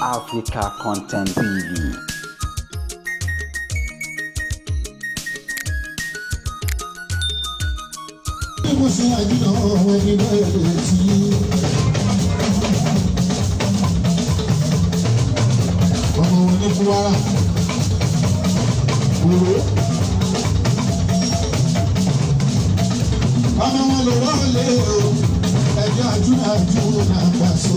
Africa Content TV. Mo ṣe àjùlọ ọ̀wẹ́ nínú èrè tí. Ọmọ wọn ní Kúwárà. Òró. Ọmọ wọn lè rọ́ọ̀lẹ́ o. Ẹjọ́ àjùlọ àjùlọ àgbàso.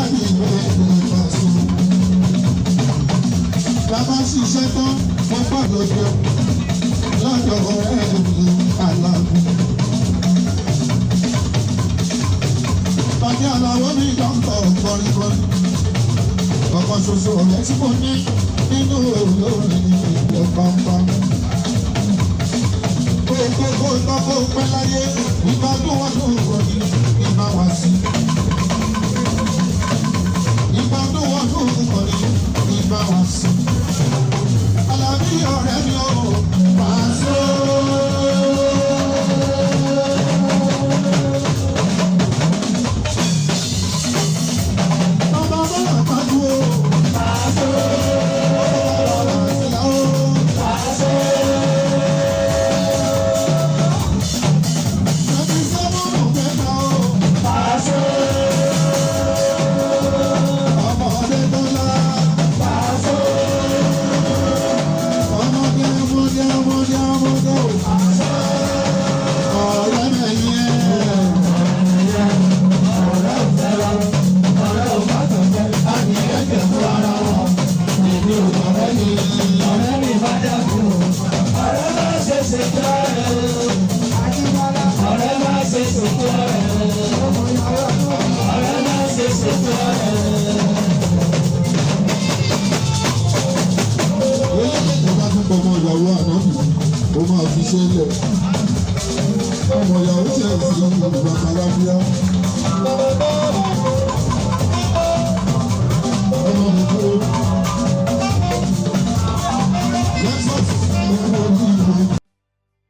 Ẹ̀mí ìwé ìgbàso. Bàbá ṣiṣẹ́ tán, mo gbọ́dọ̀ jẹun lọ́dọ̀ ọ̀rẹ́ mi aláàbò. Bàbá aláwọ̀ mi dọ́kọ̀ kọrinkọrin. Ọ̀kan ṣoṣo ọ̀rẹ́ tí mo ní nínú olórin ìpínlẹ̀ pampa. Kókókó tọ́kọ́ pẹ́ láyé, ìgbà tó wọ́n tó wọ̀ ní ìgbà wá sí. Ìgbà tó wọ́n tó wọ̀ ní ìgbà wá sí. Àlàbí ọ̀rẹ́ mi ò Pàṣẹ. Bàbá bọ́lá pàdú o. Pàṣẹ. Bàbá bọ́lá o. Pàṣẹ. Tàbí sẹ́wọ̀n mẹ́ta o. Pàṣẹ. Ọmọdé tọ́lá. Pàṣẹ. Ọmọdé ọmọdé ọmọdé ọmọdé o. Ọ̀rẹ́ mi yẹn. Tó bá tún pọ̀ ọmọ ìyàwó ànábì, ó máa fi ṣe é lẹ̀. Ọmọ ìyàwó ṣe é sí ìgbà kàlábíà.